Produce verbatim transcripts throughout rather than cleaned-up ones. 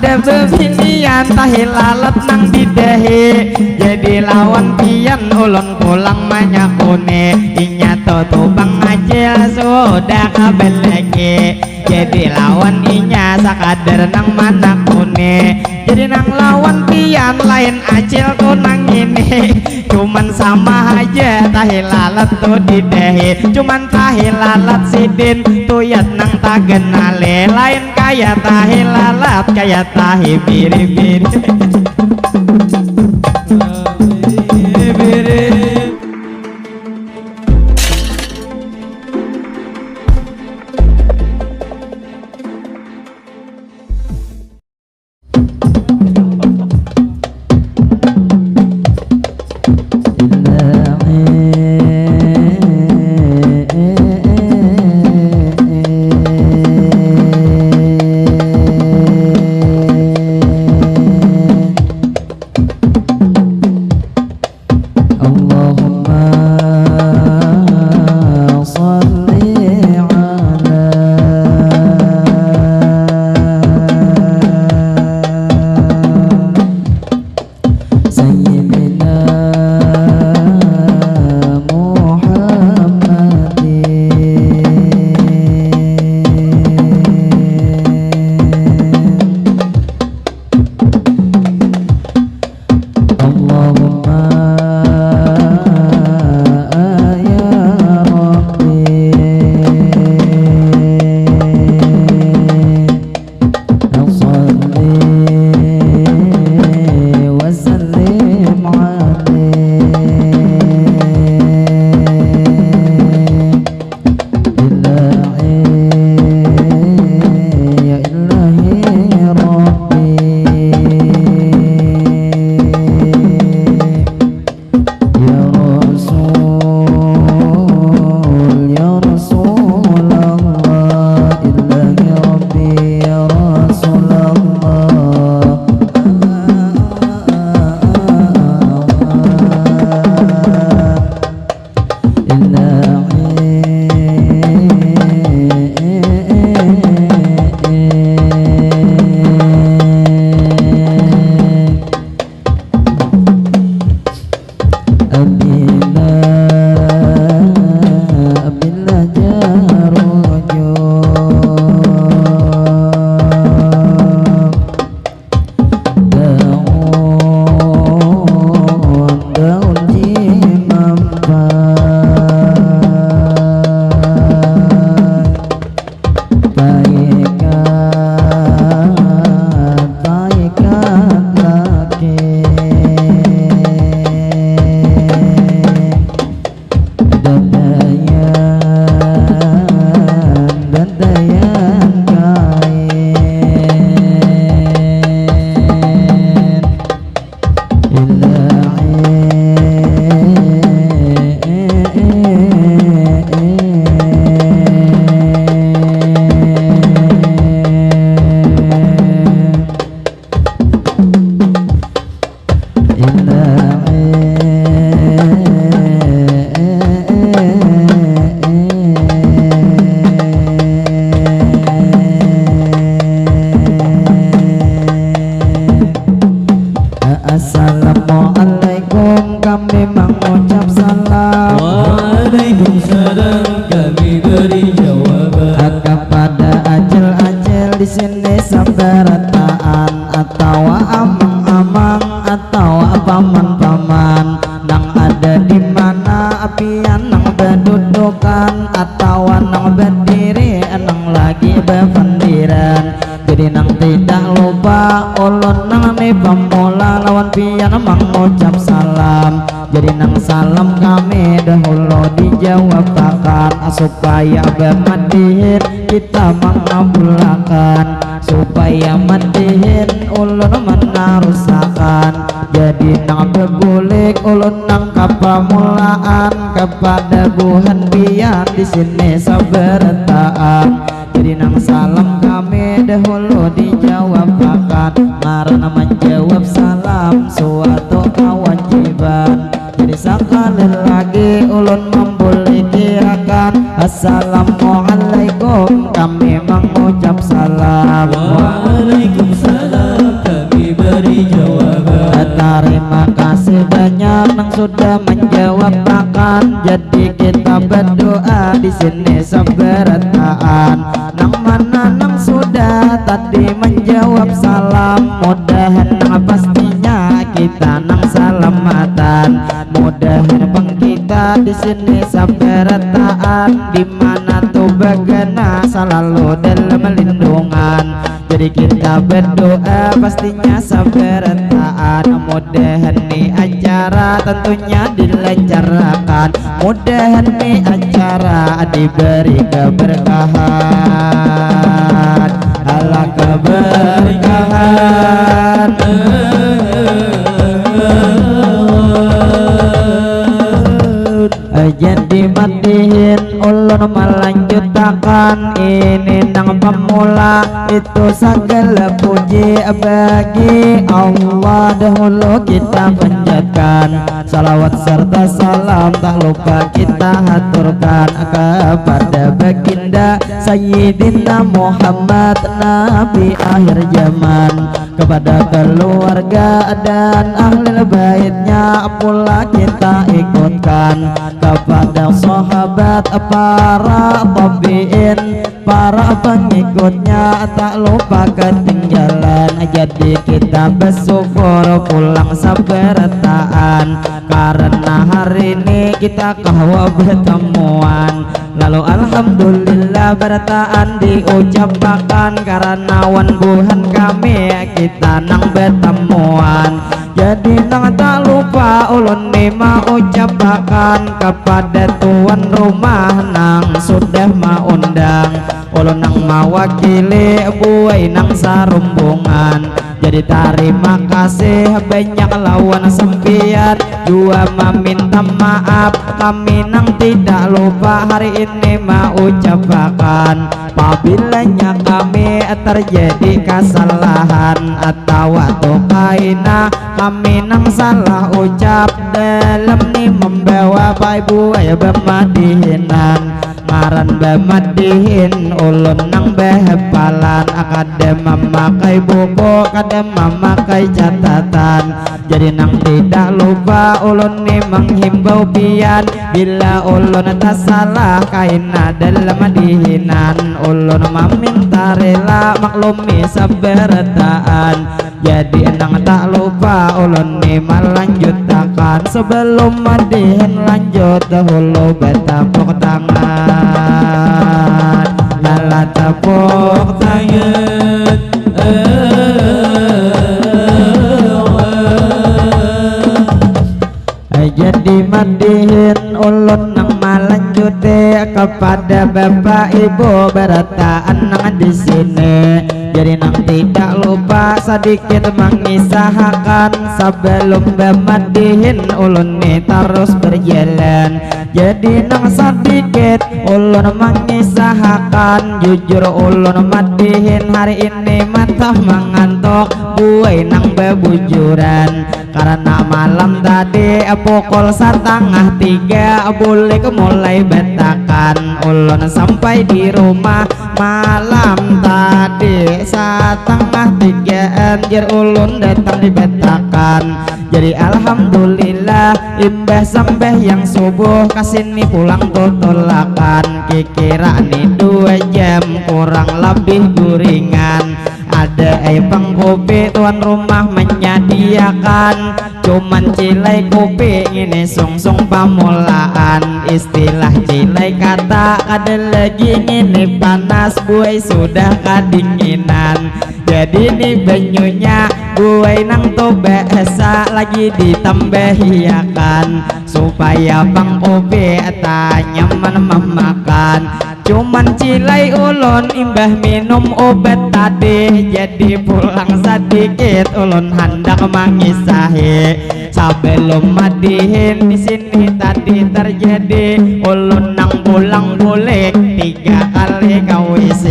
Ada bebinian tahi lalat nang didahi. Jadi lawan pian ulun pulang manyakuni. Inya tu tubang acil sudah kabalaki. Jadi lawan inya sakadar nang manakuni. Jadi nang lawan pian lain acil tu nang ini. Cuman sama haja tahi lalat tu didahi. Cuman tahi lalat sidin tuyat nang taganali. Lain kaya tahi lalat, kaya tahi biri-biri. Biri-biri. اللهم صل على سيدنا محمد. اللهم يا ربي صل وسلم عليه. إلهي يا إلهي ربي، يا رسول يا رسول الله، إلهي ربي يا رسول الله. Assalamualaikum, kami mengucap salam. Waalaikumsalam, kami beri jawaban. Kepada acil-acil di sini sabarataan, atawa amang-amang, atawa paman-paman, nang ada di mana pian nang badudukan, atawa nang badiri, nang lagi bapandiran. Jadi nang tidak lupa, ulun nang ni pamula lawan pian mangucap salam. Jadi nang salam kami dahulu dijawabakan, supaya bamadihin kita mangabulakan, supaya madihin ulun manarusakan. Jadi nang babulik ulun nang kapamulaan, kapada buhan pian di sini sabarataan. Jadi nang salam kami dahulu dijawabakan, ngaran manjawab salam suatu kawajiban. Jadi sakali lagi ulun mambulikiakan, Assalamualaikum, kami mangucap salam. Waalaikumsalam, Terima kasih banyak nang sudah menjawab akan. Jadi kita berdoa di sini seberataan. Nang mana nang sudah tadi menjawab salam, mudahan nang pastinya kita nang salamatan. Mudahan pang kita di sini seberataan, di mana tu bagana selalu dalam lindungan. Jadi kita berdoa pastinya seberataan, mudahan ni acara tentunya dilancarkan, mudahan ni acara diberi keberkahan, Allah keberkahan. Jadi madihin ulun melanjutakan, ini nang pemula, itu segala puji bagi Allah. Dahulu kita panjatkan salawat serta salam, tak lupa kita haturkan kepada baginda Sayyidina Muhammad, Nabi akhir zaman, kepada keluarga dan ahli baitnya pula kita ikutkan, kepada sahabat, para tabiin, para pengikutnya tak lupa ketinggalan. Jadi kita bersyukur pulang seberataan, karena hari ini kita kawa bertemuan. Lalu alhamdulillah berataan diucapakan, karena wan buhan kami kita nang bertemuan. Jadi nang tak lupa ulun ni maucapakan kepada tuan rumah nang sudah maundang ulun nang mawakili buai nang sarumbungan. Jadi tarima kasih banyak lawan sampiyan jua maminta maaf, kami nang tidak lupa hari ini maucapakan. Pabilanya kami terjadi kesalahan atawa tu kaina kami nang salah ucap dalam ni membawa pai buai bamadihinan. Ngaran bamadihin ulun nang bahapalan, kada mamakai buku, kada mamakai catatan. Jadi nang tidak lupa ulun ni menghimbau pian, bila ulun tasalah kaina dalam dihinan, ulun maminta rela maklumi sabarataan. Jadi nang tak lupa ulun ni malanjutakan, sebelum madihin lanjut dahulu batapuk tangan. Lala tapuk tangan. Jadi madihin ulun nang malanjuti kepada bapak ibu barataan nang di sini. Jadi nang tidak lupa sedikit mengisahakan sebelum bamadihin ulun ni terus berjalan. Jadi nang sedikit ulun mengisahakan, jujur ulun madihin hari ini mata mengantuk, buai nang babujuran. Karena malam tadi pukul setengah tiga bulik mulai betakan, ulun sampai di rumah malam tadi setengah tiga anjir ulun datang di betakan. Jadi alhamdulillah imbah sambahyang subuh kasini pulang tutulakan, kikira ni dua jam kurang lebih guringan. Ada ai pang kopi tuan rumah menyediakan, cuman cilai kopi ngini sungsung pamulaan. Istilah cilai kata kada lagi ngini panas buai sudah kadinginan. Jadi ni banyunya buai nang tu bahasa lagi ditambahiakan supaya pang kopi tanyaman memakan. Cuman cilai ulun imbah minum obat tadi, jadi pulang sedikit ulun handak mangisahi. Sebelum madihin di sini tadi terjadi, ulun nang pulang bulik tiga kali ka W C.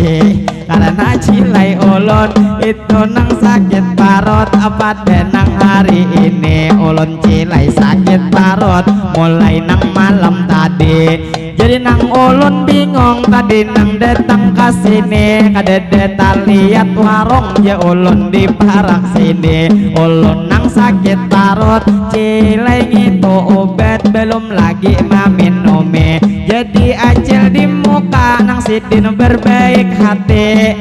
Karena cilai ulun itu nang sakit parut, apa nang hari ini ulun cilai sakit parut mulai nang malam tadi. Jadi Nang ulun bingung tadi nang datang ka sini, kadada taliat warung ja ulun di parak sini. Ulun nang sakit parut, cilai ngitu ubat, belum lagi maminumi. Jadi acil di muka nang sidin berbaik hati.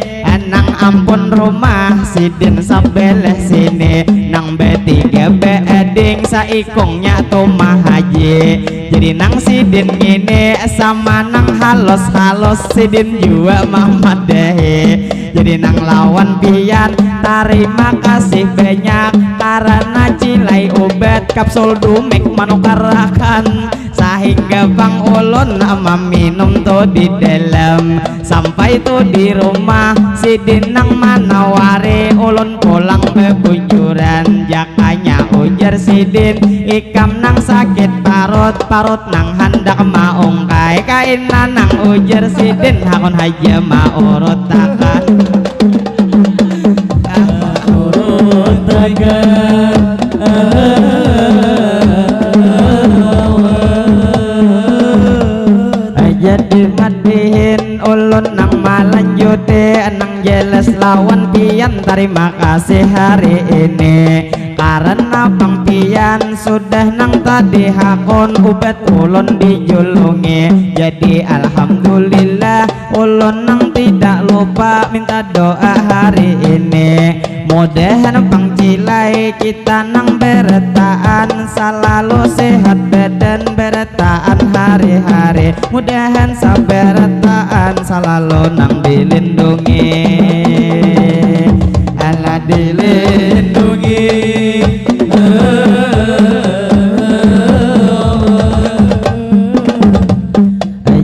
Nang ampun rumah sidin sabelah sini, nang betiga beading saikungnya tu mahaji. Jadi nang sidin ngini sama nang halus-halus sidin jua mamadahi. Jadi nang lawan pian tarima kasih banyak karena cilai ubat kapsul dumik manukarakan. Sahingga pang ulun maminum tu di dalam. Sampai tu di rumah sidin nang manawari ulun pulang bebujuran. Jakanya ujar sidin, ikam nang sakit parut, parut nang handak maungkai. Kaina nang ujar sidin, hakun haja maurutakan. Urutakan. Jadi madihin ulun nang malanjuti, nang jelas lawan pian tarima kasih hari ini. Karena pang pian sudah nang tadi hakun ubat ulun dijulungi. Jadi alhamdulillah ulun nang tidak lupa minta doa hari ini. Mudahan pang cilai kita nang berataan salalu sehat badan berataan hari-hari. Mudahan sabarataan salalu nang dilindungi. Alah dilindungi.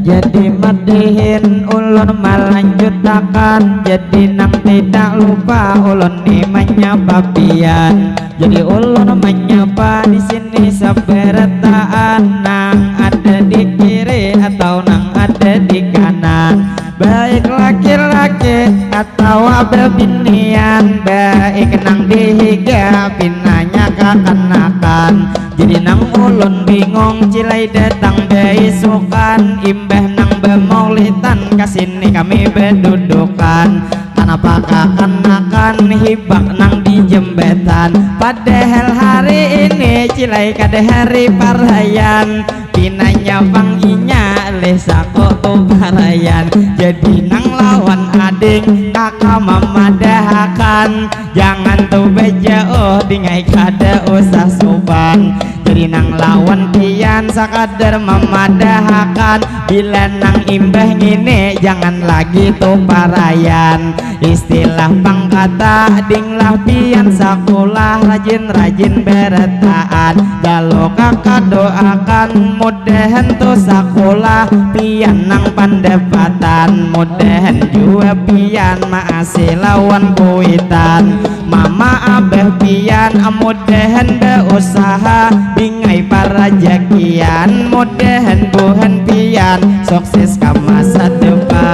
Jadi madihin ulun malanjutakan. Jadi nang tidak lupa ulun ni menyapa pian. Jadi ulun menyapa di sini sabarataan nang ada di kiri atau nang ada di kanan, baik laki-laki atau bebinian, baik nang dihiga pinanya kakanakan. Jadi nang ulun bingung, cilai datang baisukan, imbah nang bamaulitan, kasini kami badudukan. Kanapa kakanakan hibak nang di jambatan? Padahal hari ini cilai kada hari parayaan. Pinanya pang inya leh saku tu parayaan. Jadi nang lawan ading kaka mamadahakan. Jangan tu bajauh, dingai kada usah suban. Jadi nang lawan pian sakadar mamadahakan. Bila nang imbah ngini jangan lagi tu parayaan. Istilah pang kata dinglah pian sakulah rajin-rajin berataan. Lalu kaka doakan mudahan tu sakulah pian nang pandapatan. Mudahan jua pian maasi lawan kuitan. Mama abah pian mudahan bausaha dingai parajakian. Mudahan buhan pian sukses ka masa depan.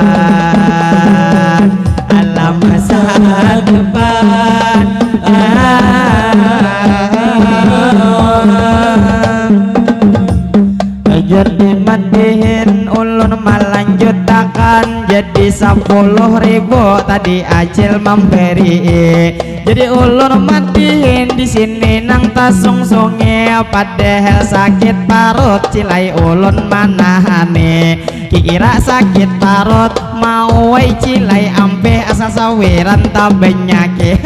Alam masa depan. Jadi madihin ulun malanjutakan jadi sapuluh ribu tadi acil mamberi. Jadi ulun madihin di sini nang tasungsungi, padahal sakit parut cilai ulun manahani. Kikira sakit parut mau wai cilai ampih asa sawiran tabanyaki.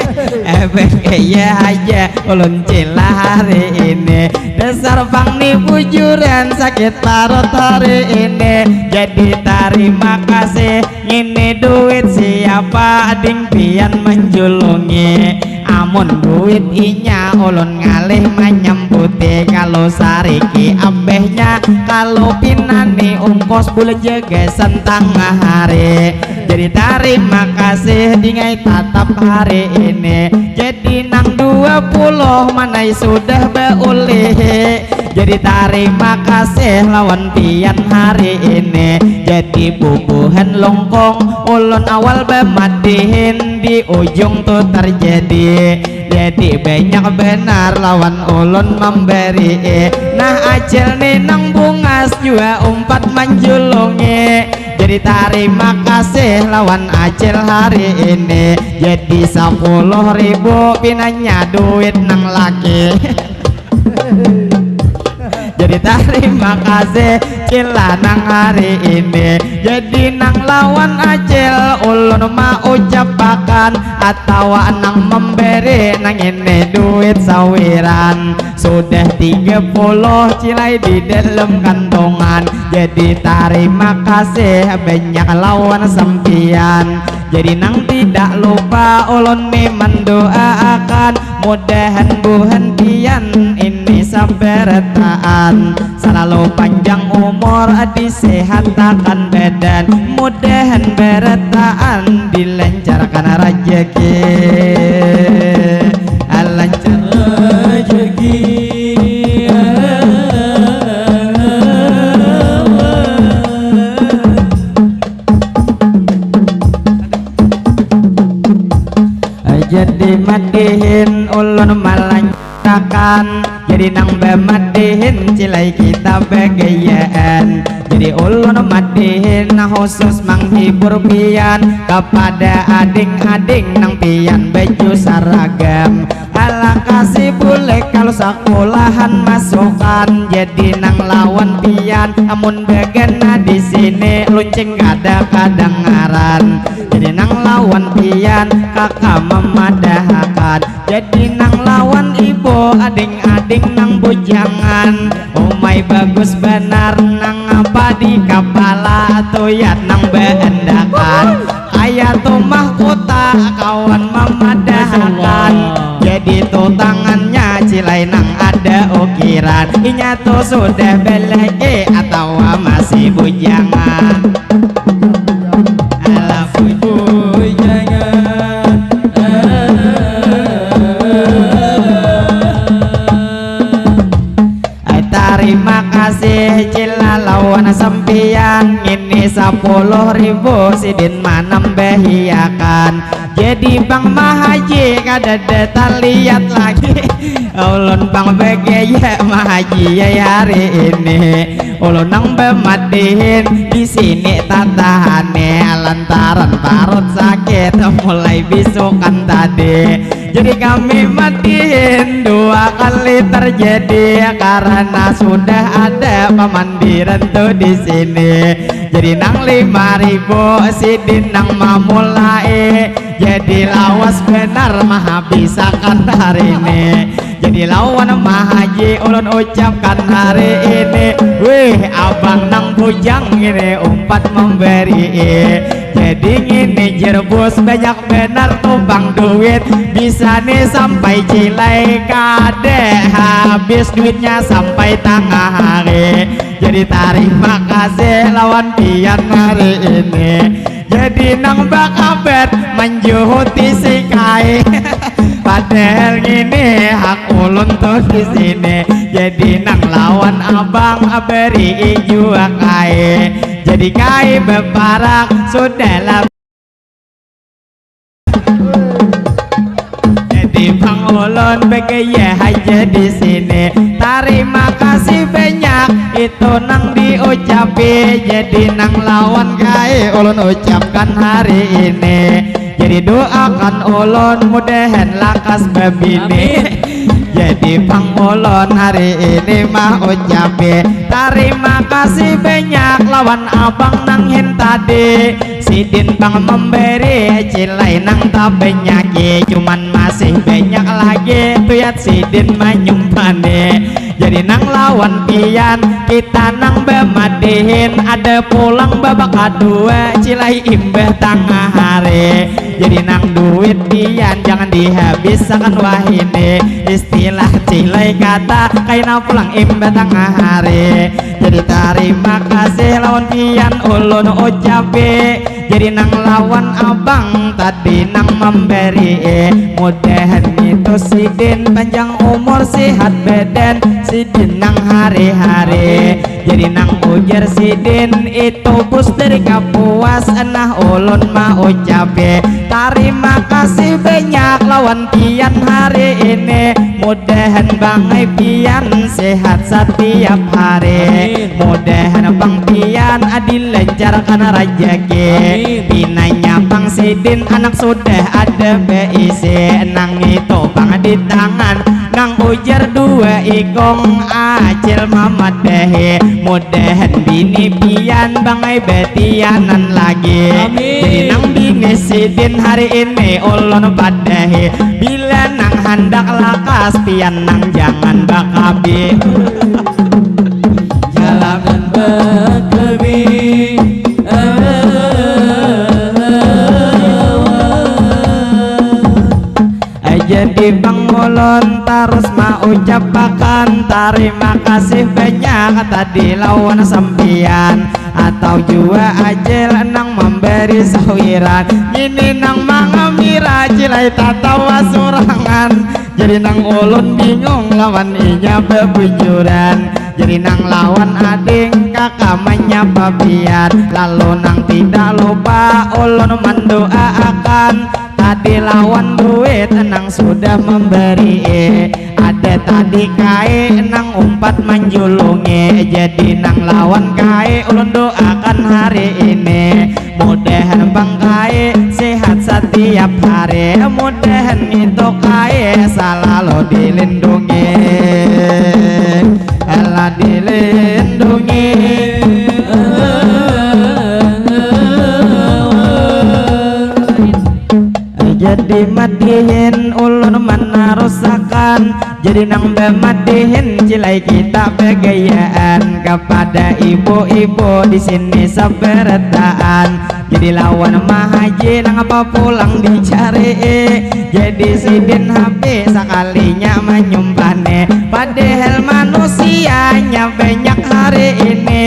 Ebek iya aja ulun cila hari ini. Dasar pang ni bujuran sakit parut hari ini. Jadi tarima kasih. Ngini duit siapa ading pian manjulungi. Amun duit inya ulun ngalih manyambuti. Kalu sariki abehnya kalu pinani ungkos bulan jaga santang hari. Jadi tarima kasih dingai tatap hari ini. Jadi nang Dua puluh manai sudah baulihi. Jadi tarima kasih lawan pian hari ini. Jadi bubuhan longkong ulun awal bamadihin di ujung tu terjadi. Jadi banyak benar lawan ulun memberi. Nah, acil ni nang bungas jua umpat manjulungi. Jadi tarima kasih lawan acil hari ini. Jadi sepuluh ribu pinanya duit nang laki. Jadi tarima kasih cila nang hari ini. Jadi nang lawan acil ulun mau ucapakan atawa nang memberi nang ini duit sawiran. Sudah tiga puluh cilai di dalam kantongan. Jadi tarima kasih banyak lawan sampian. Jadi nang tidak lupa ulun ni mendoakan mudahan buhan pian ini sabarataan selalu panjang umur disehatakan badan mudahan barataan dilancarkan rezeki. Lancar rezeki. Jadi madihin ulun malanjutakan. Jadi nang bamadihin cilai kita bagayaan. Jadi ulun madihin khusus manghibur pian kepada ading-ading nang pian baju saragam. Alah kasih bulik kalau sakulahan masukan. Jadi nang lawan pian amun bagana di sini luncing kada kadangaran. Jadi nang lawan pian kaka mamadahakan. Jadi nang lawan ibu ading-ading nang bujangan. Umai bagus banar nang apa di kapala tuyat nang baandakan. Kaya tu mahkota kawan mamadahakan. Jadi tu tangannya cilai nang ada ukiran. Inya tu sudah balaki atawa masih bujangan. Alah bujangan. Tarima kasih cila lawan sampian. Ini sepuluh ribu sidin manambahiakan. Jadi bang mahaji kadada taliat lagi. Ulun bang bagaya mahaji ya hari ini. Ulun nang bamadihin di sini tatahane lantaran parut sakit mulai bisukan tadi. Jadi kami madihin dua kali terjadi karena sudah ada pamandiran tuh di sini. Jadi nang lima ribu sidin nang mamulai. Jadi lawas benar mahabisakan hari ini. Jadi lawan mahaji ulun ucapkan hari ini. Wih, abang nang bujang ini umpat memberi. Jadi ngini jerbus banyak benar tumpang duit. Bisa nih sampai cilai kade habis duitnya sampai tangah hari. Jadi tarima kasih lawan pian hari ini. Jadi nang bakabat manjuhuti si kai. Padahal ngini hak ulun tuh di sini. Jadi nang lawan abang beri jua kai. Jadi kai beparak sudahlah. Jadi bang ulun begaya haja di sini. Tarima kasih banyak itu nang diucapi. Jadi nang lawan kai ulun ucapkan hari ini. Jadi doakan ulun mudahan lakas babini. Jadi bang ulun hari ini mah ucapi tarima kasih banyak lawan abang nang hin tadi. Sidin bang memberi cilai nang tabenyaki cuman masih banyak lagi tuyat sidin manyumpani. Jadi nang lawan pian kita nang bamadihin ada pulang babak kadua cilai imbah tangah hari. Jadi nang duit pian jangan dihabisakan wahini. Istilah cilai kata kaina pulang imbah tangah hari. Jadi tarima kasih lawan pian ulun ucapi. Jadi nang lawan abang tadi nang memberi, mudahan itu sidin panjang umur, sehat badan sidin nang hari-hari. Jadi nang ujar sidin itu bus dari kapuas, nah ulun mau ucapi tarima kasih banyak lawan pian hari ini. Mudahan bangai pian sehat setiap hari. Mudahan pang pian dilancarkan rajaki. Pinanya pang sidin anak sudah ada beisi, nang itu pang di tangan nang ujar dua ikung acil mamadahi. Mudahan bini pian bangai betianan lagi. Jadi nang bini sidin hari ini ulun padahi. Bila nang handak lakas pian nang jangan bakabi. Jangan bakabi. Jadi bang ulun tarus maucapakan tarima kasih banyak tadi lawan sampian atau jua acil nang memberi sawiran. Ini nang mangamira cilai tatawa surangan. Jadi nang ulun bingung lawan inya bebujuran. Jadi nang lawan ading kaka menyapa pian. Lalu nang tidak lupa ulun mendoaakan tadi lawan duit nang sudah memberi. Ada tadi kai nang umpat manjulungi. Jadi nang lawan kai ulun doakan hari ini. Mudahan bang kai sehat setiap hari. Mudahan itu kai selalu dilindungi. Lah dilindungi. Jadi madihin ulun menarusakan. Jadi nang bemadihin cilai kita begayaan kepada ibu-ibu di sini seberataan. Jadi lawan mahaji nang apa pulang dicari. Jadi sidin hapi sekalinya menyumpani. Padahal manusianya banyak hari ini.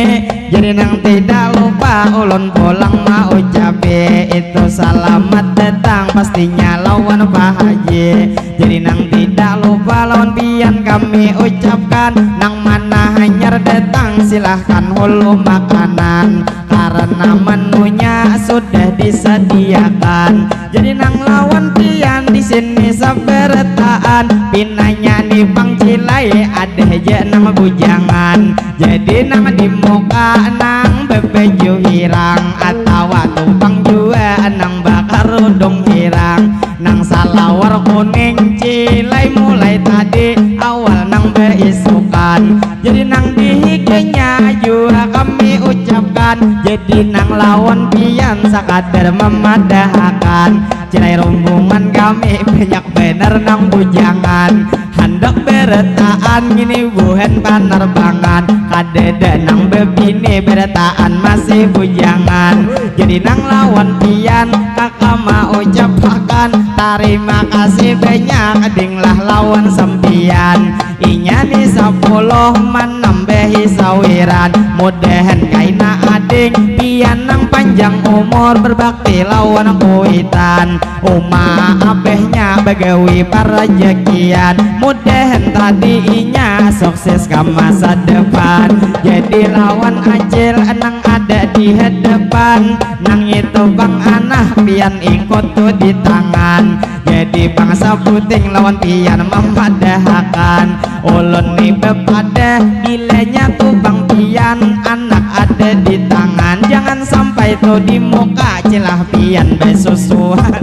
Jadi nang tidak lupa ulun pulang maucapi itu selamat datang pastinya lawan Pak Haji. Jadi nang tidak lupa lawan pian kami ucapkan, nang mana hanyar datang silahkan hulu makanan karena menunya sudah disediakan. Jadi nang lawan pian di sini sabarataan, pinanya ni pang cilai ada haja nang bujangan. Jadi nang di muka nang bebaju hirang atawa tu pang jua nang bakarudung hirang, nang salawar kuning cilai mulai tadi awal nang beisukan. Jadi nang di higanya jua kami ucapkan. Jadi nang lawan pian sakadar memadahakan. Cilai rombongan kami banyak banar nang bujangan. Handak berataan ngini buhan panarbangan. Kadada nang bebini berataan masih bujangan. Jadi nang lawan pian kaka maucapakan tarima kasih banyak dinglah lawan sampian. Inya ni sapuluh manambahi sawiran. Mudahan kaina ading pian nang panjang umur berbakti lawan kuitan. Uma abahnya bagawi parajakian. Mudahan tadi inya sukses ka masa depan. Jadi lawan acil nang ada di hadapan, nang itu bang anah pian ingkut tu di tangan. Jadi bang sabuting lawan pian mamadahakan. Ulun ni bepadah bilanya tu bang pian anak ada di tangan. Jangan sampai tu di muka cilah pian besusuan.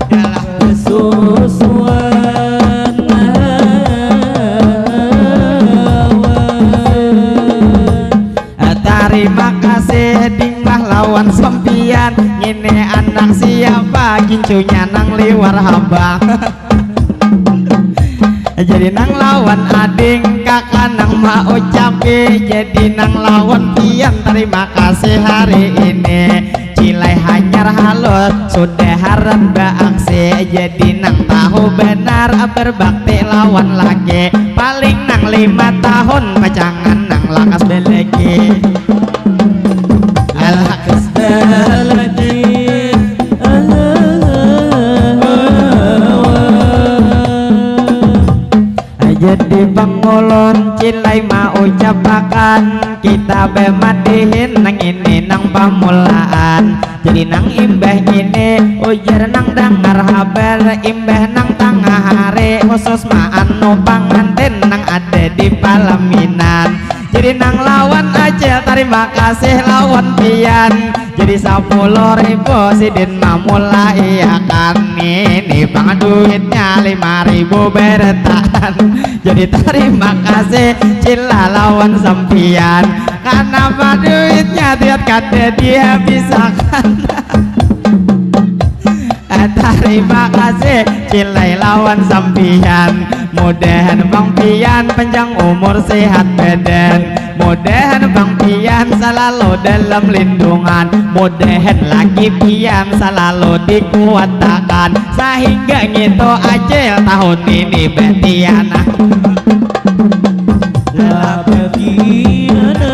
Yalah besusuan. Tarima kasih dinglah lawan sampian. Ngini anak siapa gincunya nang liwar habang. Jadi nang lawan ading kaka nang maucapi. Jadi nang lawan pian tarima kasih hari ini. Cilai hanyar halus sudah haran baaksi. Jadi nang tahu benar berbakti lawan laki. Paling nang lima tahun pacangan nang lakas belegi. Lakas belegi. Jadi pangulun cilai mau ucapakan kita bemadihin nang ini nang pamulaan. Jadi nang imbah ini ujar nang dangar habar imbah nang tangah hari khusus maanu pangantin nang ada di palaminan. Jadi nang lawan acil tarima kasih lawan pian. Jadi sapuluh ribu sidin mamulai akan ini bang duitnya lima ribu beretaan. Jadi tarima kasih cila lawan sampian. Kanapa duitnya tiat kada dihabisakan? Tarima kasih cilai lawan sampian. Mudahan bang pian panjang umur sehat badan. Mudahan bang pian selalu dalam lindungan. Mudahan laki pian selalu dikuatakan sehingga ngitu acil tahun ini betiana. Lah betiana.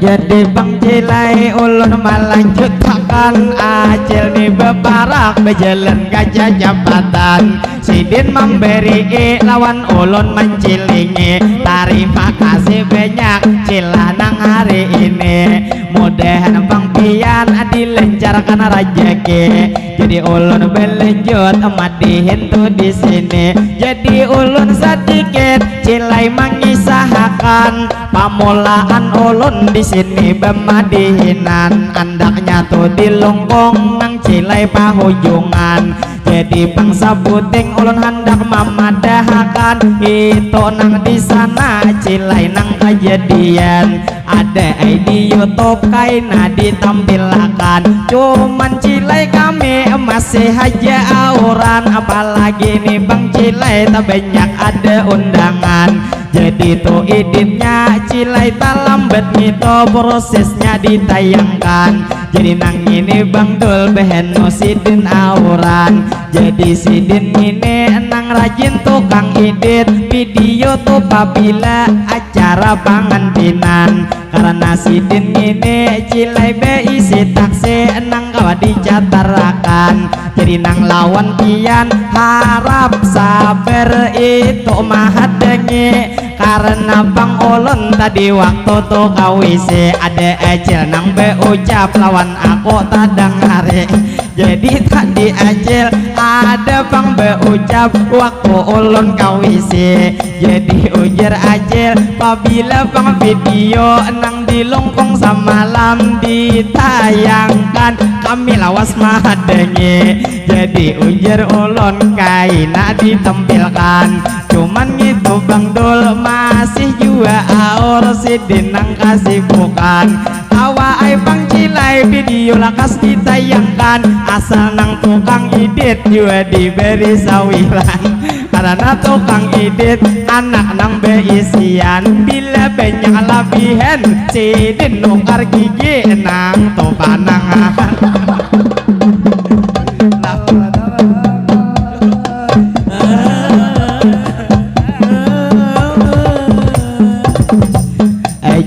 Jadi bang cilai ulun malanjutakan acil ni beparak bejalan kaca japatan. Sidin memberi lawan ulun mencilingi. Tarima kasih banyak cila nang hari ini. Mudahan bang pian dilancarkan rajaki. Jadi ulun belanjut madihin tu di sini. Jadi ulun sedikit cilai mengisahakan pamulaan ulun di sini bemadihinan andaknya tu di lungkung nang cilai pahujungan. Jadi bangsa buting ulun handak mamadahakan itu nang di sana cilai nang kejadian. Ada ai di YouTube kaina ditampilakan. Cuman cilai kami masih haja auran apalagi ni bang cilai tabanyak ada undangan. Jadi tu iditnya cilai talambat ngitu prosesnya ditayangkan. Jadi nang ini bang dul beheno sidin auran. Jadi sidin ini nang rajin tukang idit video tu pabila acara pangantinan. Karena sidin ini cilai beisi taksi nang kawa dicatarakan. Jadi nang lawan pian harap sabar itu mahadangi. Karena bang ulun tadi waktu tu kawisi ada acil nang beucap lawan aku tadangari. Jadi tadi acil ada pang beucap waktu ulun kawisi. Jadi ujar acil pabila pang video nang di lungkung samalam ditayangkan kami lawas mahadangi. Jadi ujar ulun kaina ditampilkan. Cuman ngitu bang dul masih jua aur sidin nang kasibukan. Kawa ai pang cilai video lakas ditayangkan asal nang tukang idit jua diberi sawilan. Karena tukang idit anak nang beisian bila banyak labihan sidin nukar gigi nang tu panangan.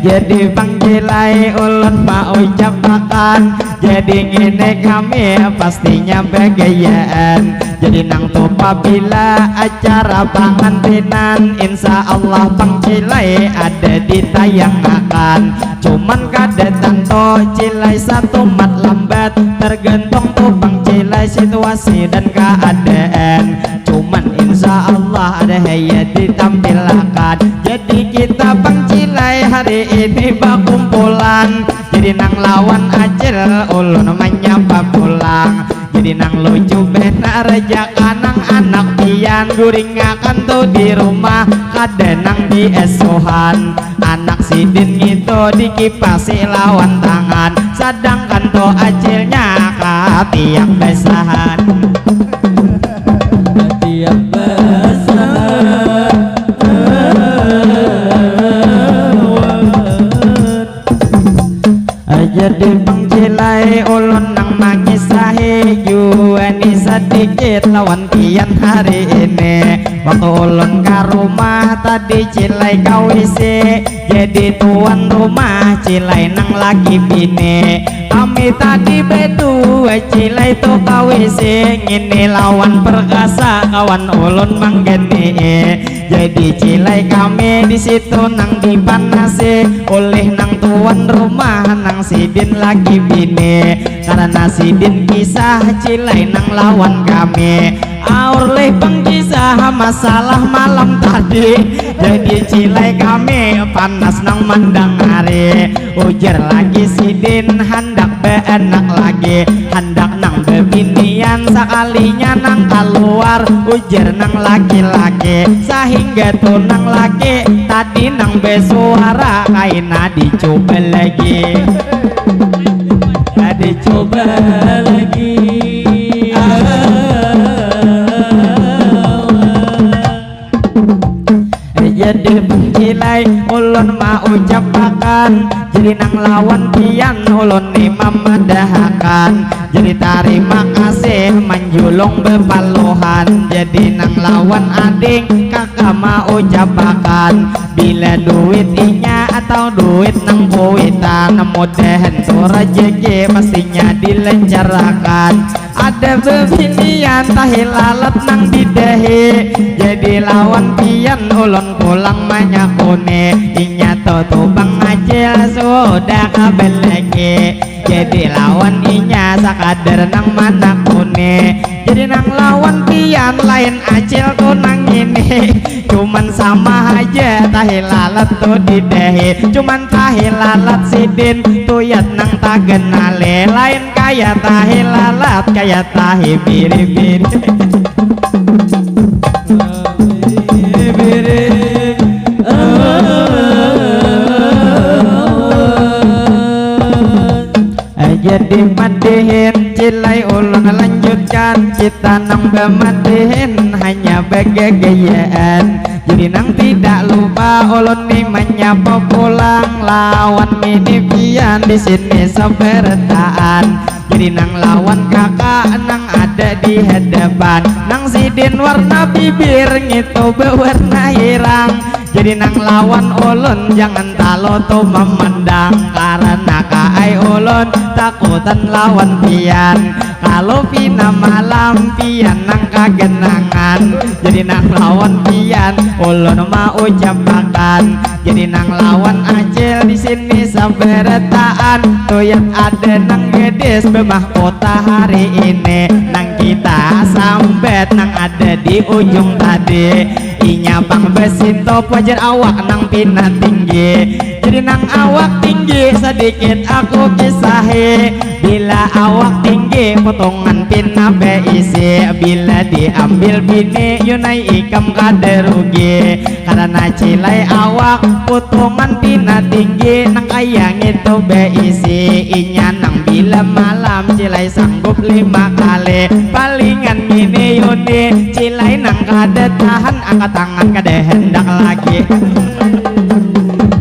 Jadi pangkilai ulun maucapakan. Jadi ngini kami pastinya bagayaan. Jadi nang tu pabila acara pangantinan insya Allah pangkilai ada ditayangakan. Cuman kada tantu cilai satumat lambat tergantung tu pangkilai situasi dan keadaan. Cuman insya Allah ada haya ditampilakan. Jadi kita pangcilai hari ini bakumpulan. Jadi nang lawan acil ulun manyapa pulang. Jadi nang lucu benar jaka nang anak pian guringakan tu di rumah kada nang di esuhan. Anak sidin ngitu dikipasi lawan tangan, sadangkan tu acilnya katiak basahan. Katiak basahan. Jadi pangcilai ulun nang mangisahi Jua ni sadikit lawan pian hari ini. Waktu ulun ka rumah tadi, Cilai ka W C. Jadi tuan rumah, Cilai nang laki bini. Kami tadi bedua, Cilai tu ka W C. Ngini lawan perkasa kawan ulun manggeni. Jadi Cilai kami di situ nang dipanasi ulih nang tuan rumah nang sidin laki bini. Karena sidin kisah Cilai nang lawan kami. Aur leh pangkisah masalah malam tadi. Jadi Cilai kami panas nang mandangari. Ujar lagi sidin handak baanak lagi, handak nang bebinian, sakalinya nang kaluar, ujar nang laki-laki. Sahingga tu nang laki tadi nang besuara, kaina dicoba lagi. Dicoba lagi. Jadi Cilai ulun maucapakan, jadi nang lawan pian ulun ni mamadahakan. Jadi tarima kasih manjulung bepaluhan. Jadi nang lawan ading kaka maucapakan, bila duit inya atau duit nang kuitan, mudahan tu rajaki pastinya dilancarakan. Ada bebinian tahi lalat nang didahi. Jadi lawan pian ulun pulang manyakuni, inya tu tu pangacil sudah kabalaki. Jadi lawan inya sakadar nang manakuni. Jadi nang lawan pian lain acil tu nang ini. Cuman sama haja tahi lalat tu didahi. Cuman tahi lalat sidin tuyat nang taganali. Lain kaya tahi lalat, kaya tahi biri-biri. Biri. Jadi madihin Cilai ulun lanjutkan, kita nang bamadihin hanya bagagayaan. Jadi nang tidak lupa ulun ni manyapa pulang lawan mini pian di sini sabarataan. Jadi nang lawan kaka nang ada di hadapan, nang sidin warna bibir ngitu bawarna hirang. Jadi nang lawan ulun jangan taloto mamandang, karana kaai ulun takutan lawan pian. Kalau pina malam pian nang kaganangan, jadi nang lawan pian ulun maucapakan. Jadi nang lawan acil di sini sabarataan, tuyat ada nang gadis bamahkota hari ini. Nang kita sambat nang ada di ujung tadi, inya pang basintop wajar awak nang pina tinggi. Jadi nang awak tinggi sadikit aku kisahi. Bila awak tinggi putungan pina baisi, bila diambil bini yunai ikam kada rugi. Karena Cilai awak putungan pina tinggi, nang kaya ngitu baisi. Inya nang bila malam Cilai sanggup lima kali. Palingan ngini Yuni, Cilai nang kada tahan, angkat tangan kada handak lagi.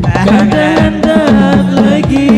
Kada handak lagi.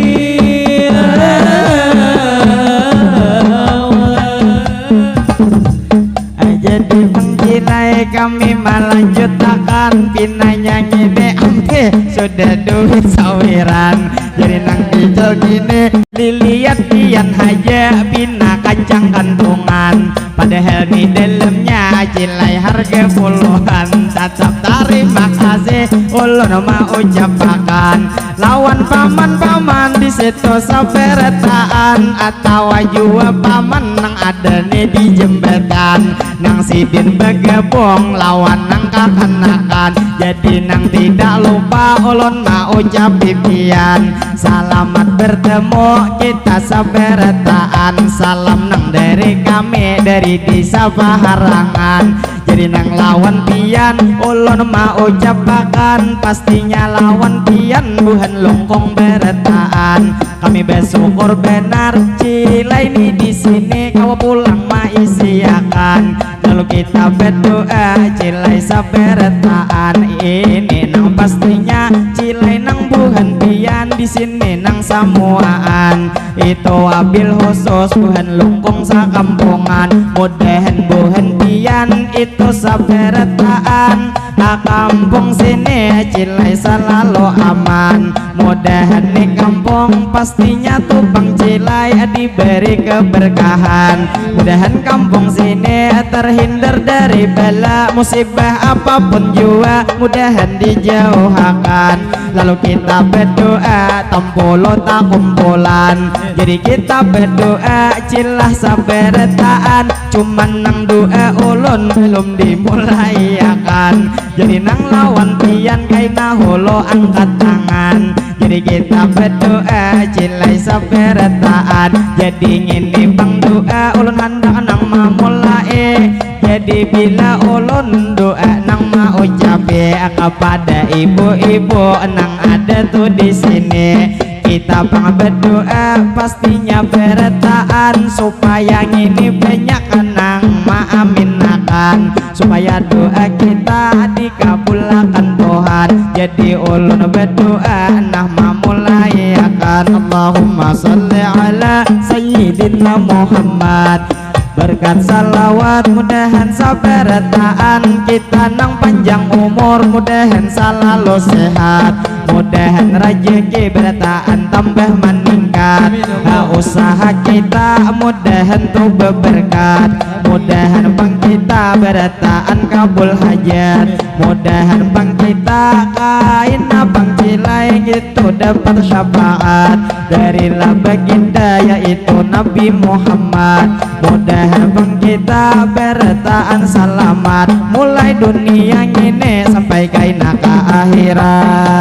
Jadi Bang Cilai kami malanjutakan pinanya ngini, ampih sudah duit sawiran. Jadi nang Ical gini, liliat pian haja pina kancang kantungan. Padahal ni dalamnya Cilai harga puluhan. Tatap tarima kasih ulun maucapakan lawan paman-paman di situ sabarataan, atawa jua paman nang ada ni di jembatan, nang sidin bagabung lawan nang kakanakan. Jadi nang tidak lupa ulun maucapi pian, salamat bertemu kita sabarataan. Salam nang dari kami dari Desa Paharangan. Jadi nang lawan pian ulun maucapakan, pastinya lawan pian buhan lungkung barataan. Kami bersyukur benar Cilai ni di sini kawa pulang maisiakan. Lalu kita berdoa Cilai sabarataan, ini nang pastinya Cilai nang buhan pian Di sini nang samuaan, itu wabil khusus buhan lungkung sakampungan. Mudahan buhan pian itu sabarataan, ha kampung sini cilai salalu aman. Mudahan ni kampung pastinya tu pang cilai diberi keberkahan. Mudahan kampung sini terhindar dari bala musibah apapun jua, mudahan dijauhakan. Lalu kita berdoa tampulu takumpulan. Jadi kita berdoa cilah sabarataan. Cuman nang doa ulun belum dimulaiakan. Jadi nang lawan pian kaina hulu angkat tangan. Jadi kita berdoa cilai sabarataan. Jadi ngini pang doa ulun handak nang mamulai. Jadi bila ulun doa nang maucapi kepada ibu-ibu nang ada tu di sini, kita pang berdoa pastinya barataan supaya ngini banyak nang maaminakan, supaya doa kita dikabulakan Tuhan. Jadi ulun berdoa nah mamulaiakan. Allahumma salli ala sayyidina Muhammad. Berkat salawat mudahan sabarataan kita nang panjang umur, mudahan salalu sehat, mudahan rajaki barataan tambah maningkat. Ha, usaha kita mudahan tu beberkat, mudahan pang kita barataan kabul hajat, mudahan pang kita kaina pang cilai gitu dapat syafaat dari lah baginda yaitu Nabi Muhammad. Mudahan pang kita barataan salamat mulai dunia ngini sampai kaina ka akhirat.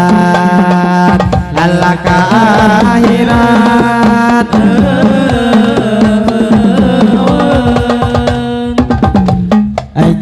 Alah ka akhirat.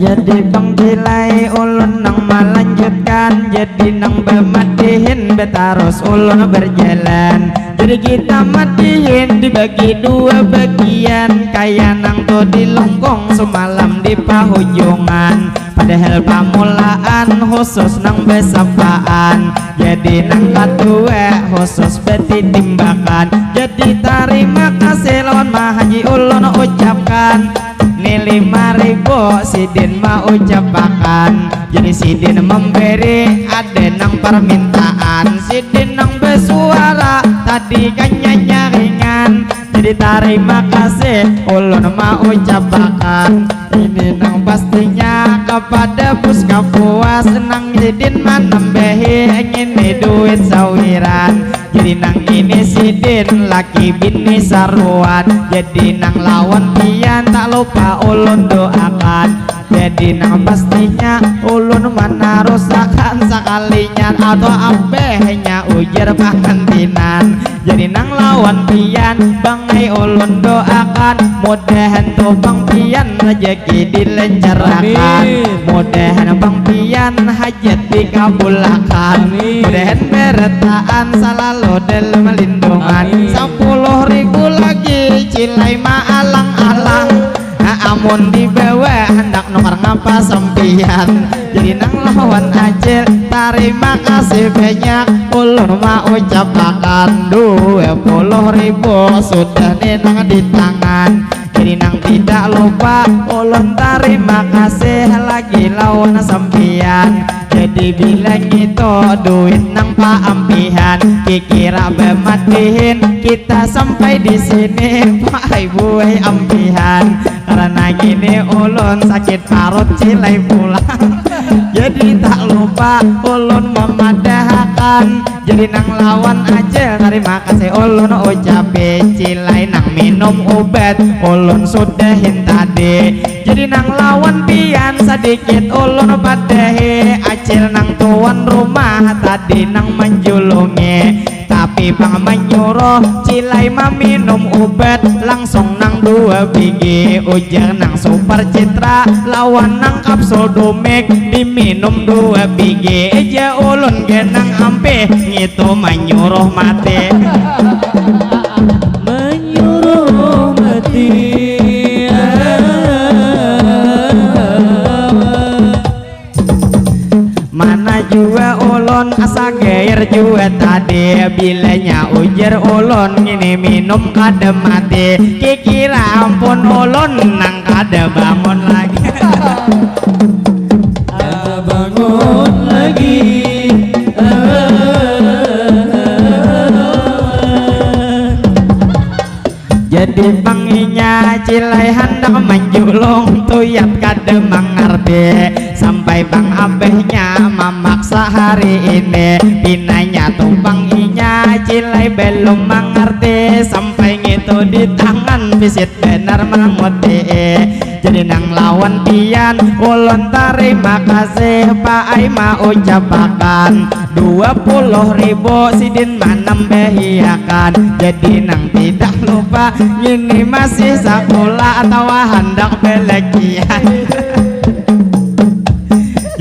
Jadi pang cilai ulun nang malanjutkan, jadi nang bamadihin batarus ulun berjalan. Jadi kita madihin dibagi dua bagian, kaya nang tu di lungkung sumalam di pahujungan. Padahal pamulaan khusus nang basapaan, jadi nang katua khusus batitimbakan. Jadi tarima kasih lawan mahaji ulun ucapkan. Ni lima ribu sidin maucapakan. Jadi sidin memberi ada nang permintaan, sidin nang bersuara tadi kan nyanyaringan. Jadi tarima kasih ulun maucapakan ini nang pastinya kepada puskapuas nang sidin manambahi ngini duit sawiran. Jadi nang ini sidin laki bini saruan. Jadi nang lawan pian tak lupa ulun doakan. Jadi nang pastinya ulun manarusakan sakalinya atau ambehnya ujar pangantinan. Jadi nang lawan pian bangai ulun doakan, mudahan tu pang pian rajaki dilancarkan. Amin. Mudahan pang pian hajat dikabulakan. Amin. Mudahan barataan salalu dalam lindungan. Amin. Sapuluh ribu lagi cilai maalang-alang. Nah, amun dibawa handak nukar ngapa sampian. Jadi nang lawan acil tarima kasih banyak. Ulun maucapakan dua puluh ribu sudah ni nang di tangan. Jadi nang tidak lupa ulun tarima kasih lagi lawan sampian. Jadi bila ngitu duit nang paampihan, kikira bamadihin kita sampai di sini, Pak Ibu ai ampihan. Karena ngini ulun sakit parut cilai pulang. Jadi tak lupa ulun memadahakan. Jadi nang lawan acil tarima kasih ulun ucapi, cilai nang minum ubat ulun sudahin tadi. Jadi nang lawan pian sadikit ulun padahi, acil nang tuan rumah tadi nang manjulungi. Tapi pang manyuruh cilai maminum ubat langsung nang dua bigi, ujar nang Super Citra lawan nang kapsul Dumik diminum dua bigi. Eja ulun genang ampih ngitu manyuruh mati. Manyuruh mati. Mana jua ulun asa gair jua tadi, Bilanya ujar ulun ngini minum kada mati, kikira ampun ulun nang kada bangun lagi. Kada bangun lagi. Jadi pang inya cilai handak manjulung, tuyat kada mangarti. Sampai pang abahnya mamaksa hari ini. Pinanya tu pang inya cilai belum mangarti. Sampai ngitu di tangan pisit benar manguti. Jadi nang lawan pian ulun tarima kasih paai maucapakan dua puluh ribu sidin manambahiakan. Jadi nang tidak lupa ngini masih sakola atawa handak balakian.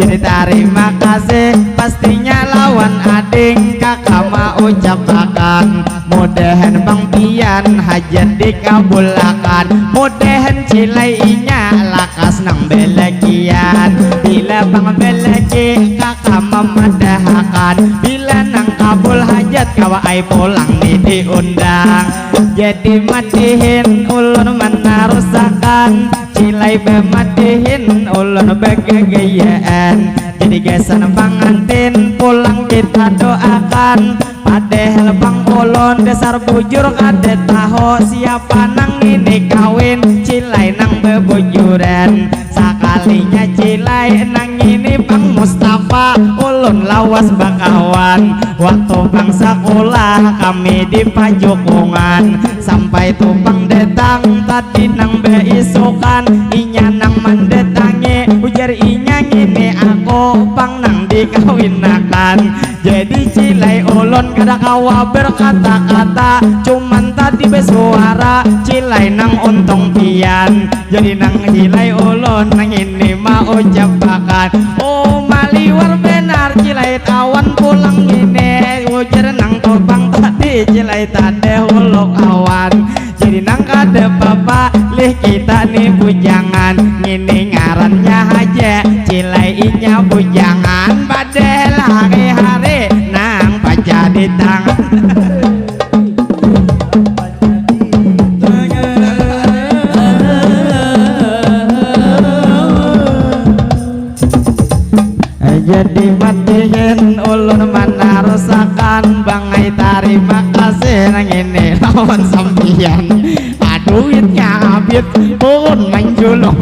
Jadi tarima kasih pastinya lawan ading kaka maucapakan. Mudahan pang pian hajat dikabulakan. Mudahan cilai inya lakas nang balakian. Bila pang balaki kaka mamadahakan. Bila nang kabul hajat kawa ai pulang ni diundang. Jadi matihin ulun manarusakan. Cilai bamatihin ulun bagagayaan. Jadi gasan pangantin pulang kita doakan. Padahal pang ulun dasar bujur kada tahu siapa nang ini kawin cilai nang bebujuran. Sakalinya cilai nang ini pang Mustafa ulun lawas bakawan. Waktu pang sakolah kami di pajukungan. Sampai tu pang datang tadi nang baisukan. Inya nang mandatangi ujar inya ngini aku pang nang dikawinakan. Jadi cilai ulun kada kawa berkata-kata, cuman tadi besuara cilai nang untung pian. Jadi nang cilai ulun nang ini maucapakan, oh maliwar benar cilai tawan pulang ini. Ujar nang topang tadi cilai tadeh uluk awan. Jadi nang kada papa lih kita ni bujangan. Ngini ngarannya haja cilai inya bujangan. Padahal hari-hari nang paja di tangan. Jadi matihin ulun manarusakan bangai tarima kasih nang ini lawan sampian. Duitnya habis ulun manjulung.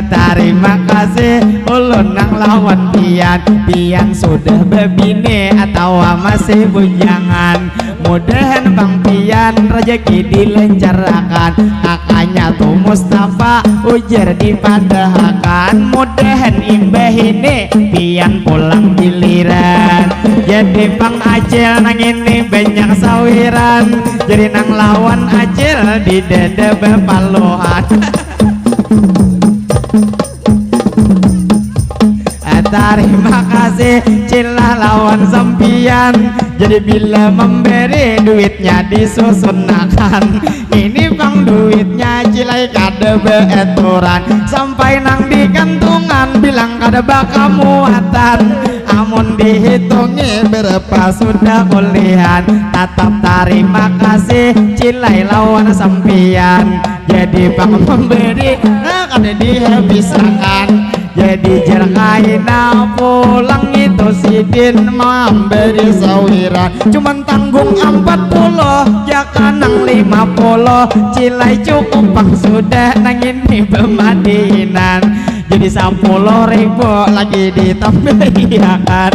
Tarima kasih ulun nang lawan pian. Pian sudah babini atawa masih bujangan. Mudahan pang pian rajaki dilancarakan. Kakanya tu Mustafa ujar dipadahakan. Mudahan imbah ini pian pulang giliran. Jadi pang acil nang ini banyak sawiran. Jadi nang lawan acil di dada bapaluhan. Tarima kasih cilah lawan sampian. Jadi bila memberi duitnya disusunakan. Ini pang duitnya cilai kada beaturan. Sampai nang di kantungan bilang kada bakamuatan. Amun dihitungi berapa sudah kulihan. Tatap tarima kasih cilai lawan sampian. Jadi pang memberi nah kada dihabisakan. Jadi jar kaina pulang itu sidin mambari sawiran. Cuman tanggung ampat puluh jaka nang lima puluh. Cilai cukup pang sudah nang ini bemadinan. Jadi sapuluh ribu lagi ditambahiakan.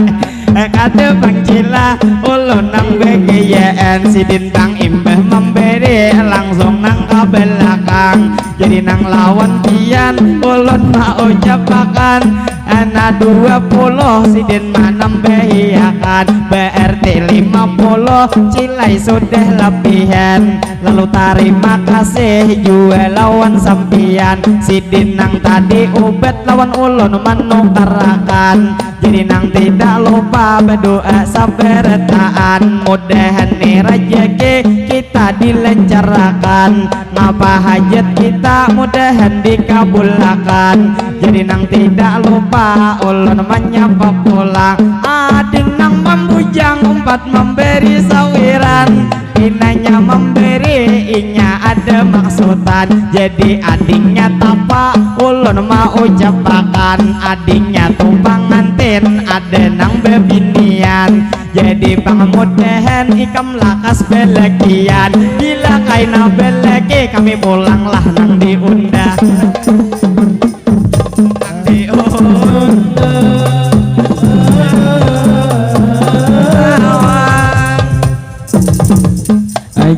Eh, kada pang cila ulun nang begayaan sidin pang imbah memberi langsung nang ke belakang. Jadi nang lawan pian ulun maucapakan ana dua puluh sidin manambahiakan berarti lima puluh cilai sudah lebihan. Lalu tarima kasih jua lawan sampian sidin nang tadi ubat lawan ulun manukarakan. Jadi nang tidak lupa berdoa sabarataan, mudahan nih rezeki kita dilancarkan. Ngapa hajat kita mudahan dikabulakan. Jadi nang tidak lupa ulun menyapa pulang, ading nang membujang umpat memberi sawiran. Pinanya memberi inya ada maksudan. Jadi adingnya tapa ulun mau ucapakan, adingnya tu pangantin ada nang bebinian. Jadi pang mudahan ikam lakas belakian. Bila kaina belaki kami pulanglah nang diundang. Nang diundang.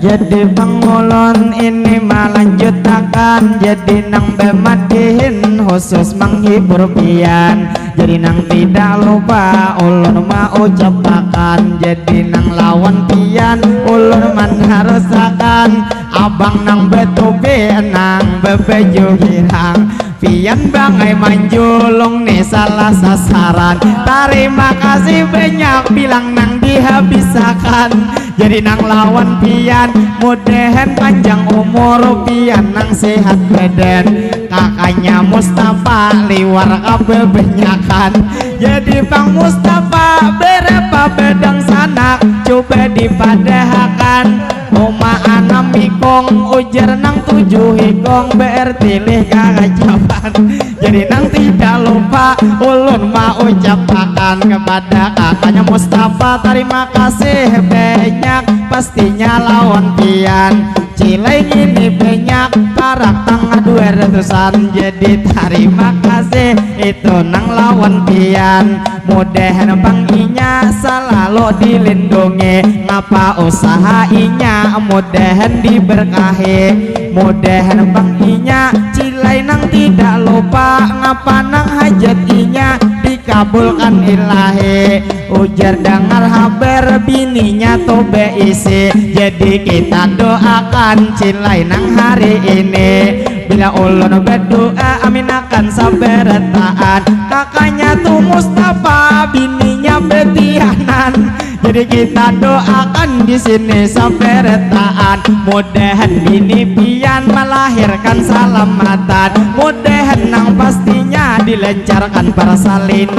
Jadi pang ulun ini melanjutakan, jadi nang bemadihin khusus menghibur pian. Jadi nang tidak lupa ulun mau ucapakan, jadi nang lawan pian ulun manharusakan. Abang nang betupi nang bebaju hirang, pian bangai manjulung nih salah sasaran. Tarima kasih banyak bilang nang dihabisakan. Jadi nang lawan pian mudahan panjang umur, pian nang sehat badan. Kakaknya Mustafa liwar kabebanyakan. Jadi pang Mustafa berapa bedang sanak, coba dipadahakan. Uma anam ikung ujar nang tujuh ikung, bertilih kakacapan. Jadi nang tidak lupa ulun mau ucapakan kepada kakaknya Mustafa, tarima kasih banyak. Pastinya lawan pian cilai ngini banyak, parak tangah dua ratusan. Jadi tarima kasih itu nang lawan pian. Mudahan pang inya salalu dilindungi, ngapa usaha inya mudahan diberkahi. Mudahan pang inya cilai nang tidak lupa, ngapa nang hajat inya dikabulkan ilahi. Ujar dangar habar bininya tu beisi, jadi kita doakan cilai nang hari ini. Bila ulun berdoa aminakan sabarataan, kakaknya tu Mustafa bininya betianan. Jadi kita doakan di sini sabarataan, mudahan bini pian melahirkan salamatan, mudahan nang pastinya dilancarkan persalinan.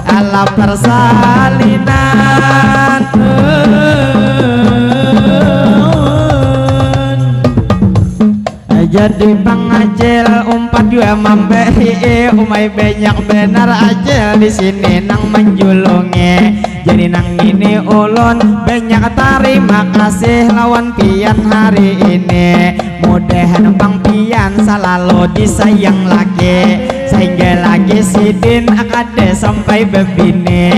Alam persalinan. Jadi pang acil umpat jua mambari, umai banyak banar acil di sini nang manjulungi. Jadi nang ini ulun banyak tarima kasih lawan pian hari ini. Mudahan pang pian salalu disayang laki, sehingga laki sidin kada sampai bebini.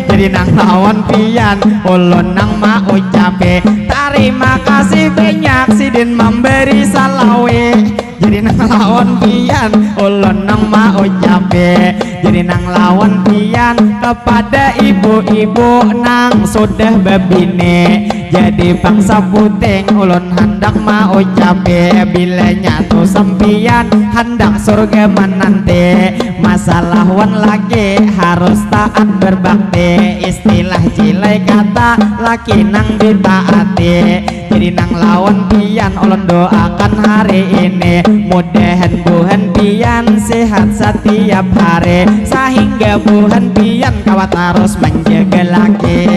Jadi nang lawan pian ulun nang maucapi tarima kasih banyak sidin mambari salawi. Jadi nang lawan pian ulun nang maucapi. Jadi nang lawan pian kepada ibu-ibu nang sudah bebini. Jadi pang sabuting ulun handak maucapi, bilanya tu sampian handak surga menanti, masalah wan laki harus taat berbakti. Istilah cilai kata laki nang ditaati. Jadi nang lawan pian ulun doakan hari ini, mudahan buhan pian sehat setiap hari, sehingga buhan pian kawa tarus menjaga laki,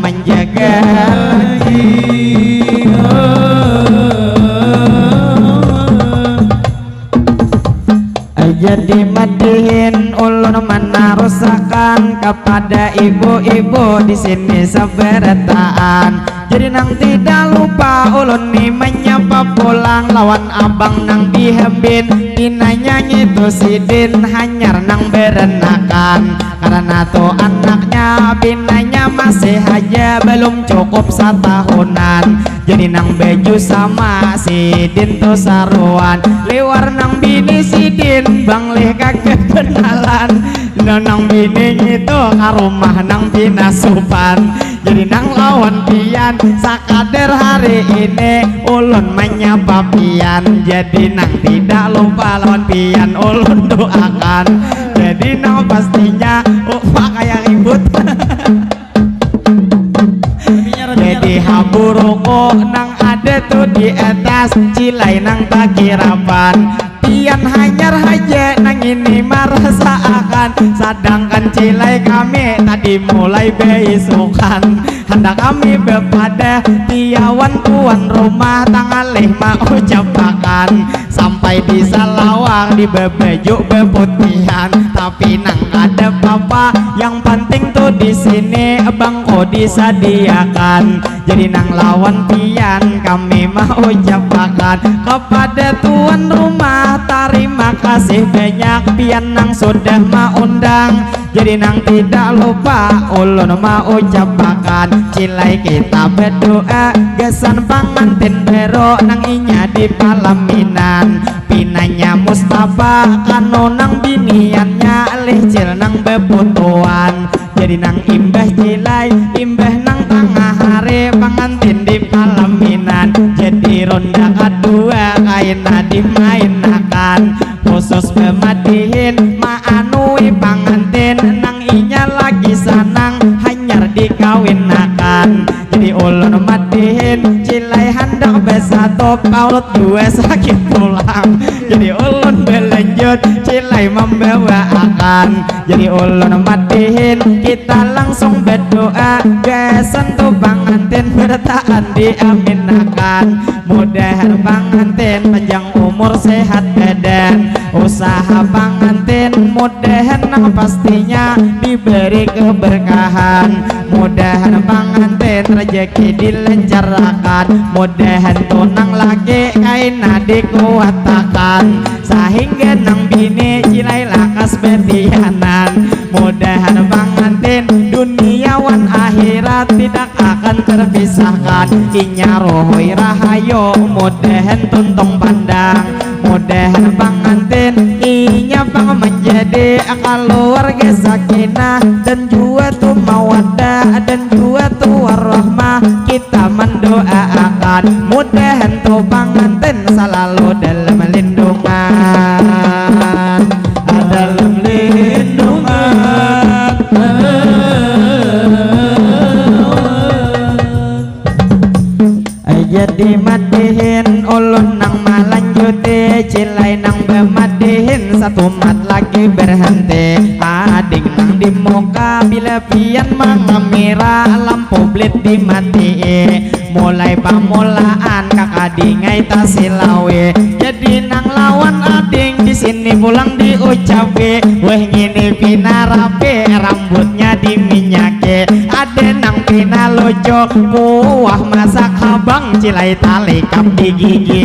menjaga laki. Jadi madihin ulun menarusakan kepada ibu-ibu di sini seberataan. Jadi nang tidak lupa ulun ni menyapa pulang lawan abang nang dihembin, pinanya ngitu sidin hanyar nang berenakan. Karena tu anaknya pinanya masih haja belum cukup satahunan. Jadi nang baju sama sidin tu saruan, liwar nang bini sidin banglih kakebenalan. Nang bini ngitu ka rumah nang pina supan. Jadi nang lawan pian sakadar hari ini ulun manyapa pian. Jadi nang tidak lupa lawan pian ulun doakan. Jadi nang pastinya upah kaya ribut. Jadi haburuku nang ada tu di atas, cilai nang takirapan. Pian hanyar haja nang ini marasaakan, sadangkan cilai kami tadi mulai baisukan. Handak kami bapadah tiawan tuan rumah, tangalih maucapakan. Sampai di salawar di babaju baputihan, tapi nang kada papa, yang penting tu di sini bangko disadiakan. Jadi nang lawan pian kami maucapakan kepada tuan rumah, tarima kasih banyak pian nang sudah maundang. Jadi nang tidak lupa ulun maucapakan, cilai kita berdoa gasan pangantin baru nang inya di palaminan. Pinanya Mustafa kanu nang biniannya, lih cil nang baputuan. Jadi nang imbah cilai, imbah nang tangah hari pangantin di palaminan. Jadi ronda kadua kaina dimainakan, khusus bamadihin maanui pangantin nang inya lagi sanang hanyar dikawinakan. Jadi ulun madihin cilai handak basatup, paut dua sakit pulang. Jadi ulun balanjut cilai mambawaakan. Jadi ulun madihin kita langsung badoa gasan tu pangantin bertaan diaminakan. Mudahan pangantin panjang umur sehat badan, usaha pangantin mudahan nang pastinya diberi keberkahan. Mudahan pangantin rejeki dilancarkan, mudahan tunang lagi kaina dikuatakan, sahingga nang bini cilai lakas batianan. Mudahan pangantin dunia wan akhirat tidak akan terpisahkan. Inya ruhui rahayu, mudahan tuntung pandang. Mudahan pangantin inya pang menjadi keluarga sakinah dan jua tu mawadah dan jua tu warahmah. Kita mendoaakan mudahan tu pangantin selalu dalam lindungan, dalam lindungan. Jadi madihin ulun nang malanjuti, cilai nang bamadihin satumat lagi berhenti. Ading nang di muka bila pian mangamira lampu blit dimatii. Mulai pamulaan kakadingai tasilawi. Jadi nang lawan ading di sini pulang diucapi. Weh ngini pina rapi rambutnya diminyaki. Ada nang pina lucu kuah masak habang cilai talikap di gigi.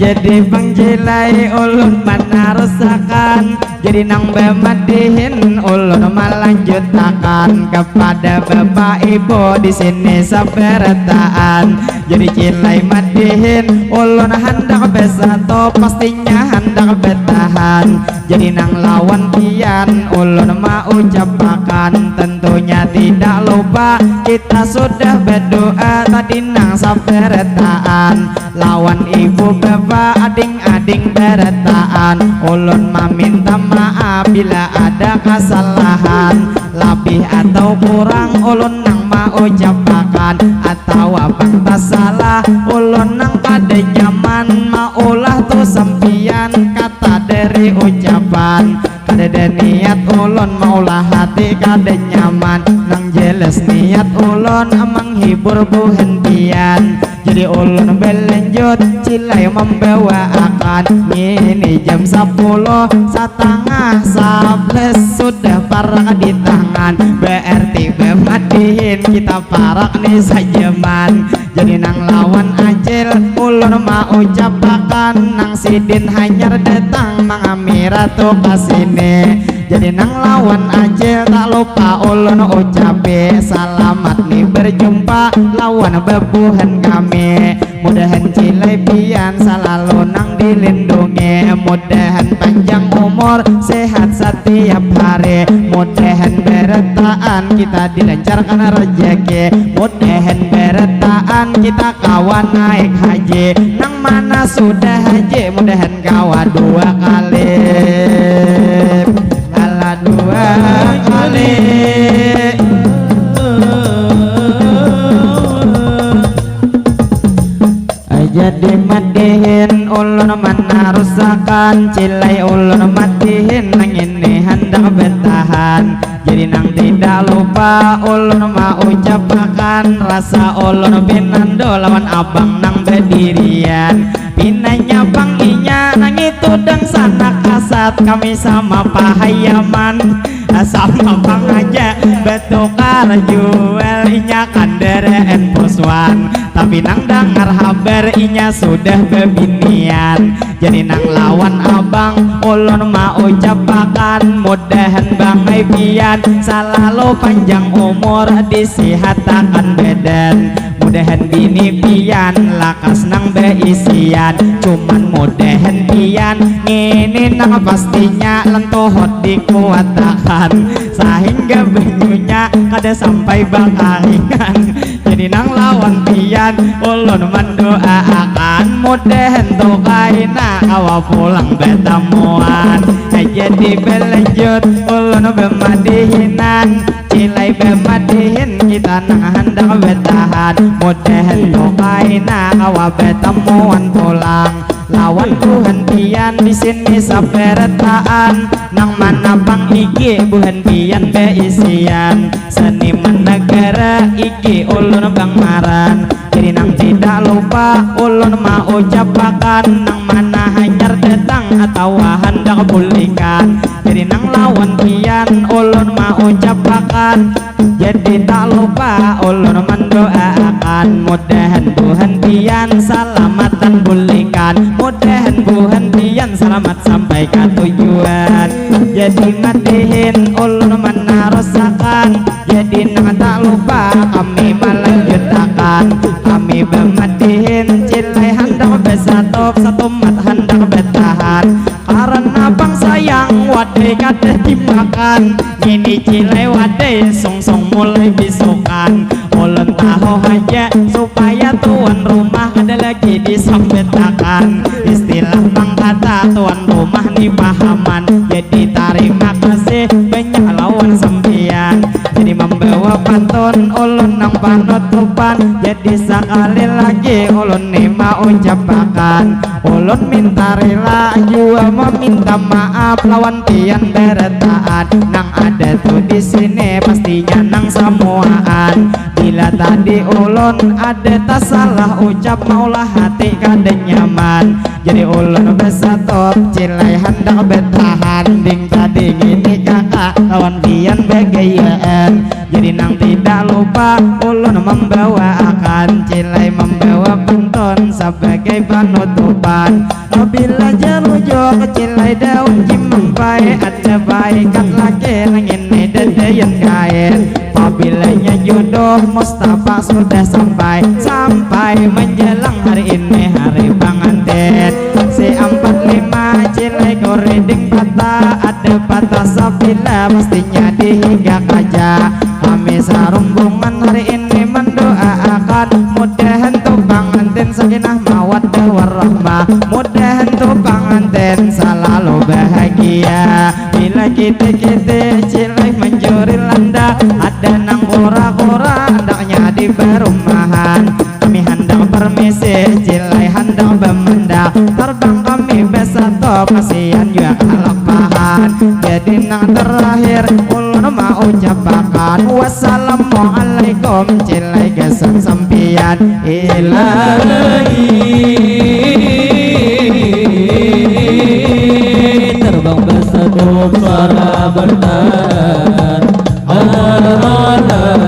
Jadi pang cilai ulun manarusakan. Jadi nang bamadihin ulun malanjutakan kepada bapak ibu di sini sabarataan. Jadi cilai madihin ulun handak basatu, pastinya handak batahan. Jadi nang lawan pian ulun maucapakan, tentunya tidak lupa kita sudah berdoa tadi nang sabarataan. Lawan ibu bapa ading-ading barataan, ulun maminta maaf bila ada kasalahan, labih atau kurang ulun nang maucapakan, atawa pang tasalah ulun nang kada nyaman maulah tu sampian kata dari ucapan. Kadada niat ulun maulah hati kada nyaman, nang jelas niat ulun menghibur buhan pian. Jadi ulun berlanjut cilai membawaakan. Ngini jam sapuluh satangah sabelas sudah parak di tangan, berarti bamadihin kita parak nih sajaman. Jadi nang lawan acil ulun maucapakan, nang sidin hanyar datang mangamira tu ka sini. Jadi nang lawan Acil tak lupa ulun ucapi, salamat ni berjumpa lawan bebuhan kami. Mudahan Cilai pian salalu nang dilindungi, mudahan panjang umur sehat setiap hari, mudahan berataan kita dilancarkan rezeki, mudahan berataan kita kawan naik haji. Nang mana sudah haji mudahan kawa dua kali, kalah dua kali. Jadi madihin ulun manarusakan, Cilai ulun madihin nang ini handak betahan. Jadi nang tidak lupa ulun maucapakan rasa ulun pinando lawan abang nang bedirian. Pinanya bang inya nang itu dangsanak kasat kami sama pahayaman. Sama bang aja betukar jual inya kandaraan poswan. Tapi nang dangar habar inya sudah bebinian. Jadi nang lawan abang ulun maucapakan mudahan bangai pian salalu panjang umur disihatakan badan. Mudahan bini pian lakas nang beisian. Cuman mudahan pian ngini nang pastinya lentuhut dikuatakan sahingga banyunya kada sampai bakaringan. Jadi nang lawan pian ulun mendoaakan mudahan tu kaina kawa pulang betamuan. Jadi belanjut ulun bemadihinan, Cilai bemadihin kita nang handak betahan. Mudahan tu kaina kawa betamuan pulang lawan buhan pian di sini sabarataan. Nang mana bang iki buhan pian beisian seniman negara iki ulun bang maran. Jadi nang tidak lupa ulun maucapakan nang mana hanyar datang atawa handak bulikan. Jadi nang lawan pian ulun maucapakan. Jadi tak lupa ulun mendoaakan mudahan buhan pian salamatan bulikan. Mudahan buhan pian salamat sampai ka tujuan. Jadi madihin ulun menarusakan. Jadi nang tak lupa kami melanjutakan. Kami bemadihin Cilai handak besatop satumat handak betahan. Karena bang sayang wadai kada dimakan. Ngini Cilai wadai songsong mulai bisukan. Ulun tahu haja supaya tuan rumah kada lagi disambatakan. Istilah bang kata tuan rumah ni pahaman. Jadi tarima kasih banyak lawan sampian. Jadi membawa pantun ulun nang panutupan. Jadi sakali lagi ulun ni maucapakan. Ulun minta rila jua meminta maaf lawan pian berataan. Nang ada tu di sini pastinya nang samuaan. Bila tadi ulun ada tasalah ucap maulah hati kada nyaman. Jadi ulun besatop Cilai handak betahan. Ding tadi ngini kakak lawan pian begayaan. Jadi nang tidak lupa ulun membawa akan Cilai membawa pantun sebagai penutupan. Apabila jarujuk Cilai daun jimampai ada baikat laki nang ini dadayan kain. Pabilanya jodoh Mustafa sudah sampai, sampai menjelang hari ini hari pengantin. Si empat lima Cilai kuriding patah, ada patah sabila pastinya dihiga kaja. Kami sarumbungan hari ini mendoaakan mudahan tu pengantin sakinah mawaddah warahmah, mudahan tu pengantin selalu bahagia. Bila kita-kita Cilai mencuri landa, ada nang kura-kura hendaknya di perumahan. Kami handak permisi, Cilai handak bemenda. Terbang kami besatop, kasihan jua kalapahan. Jadi nang terakhir ulun maucapakan wassalamualaikum, Cilai gasan sampian. Ilahi. Terbang besatop suara bertahan. Arola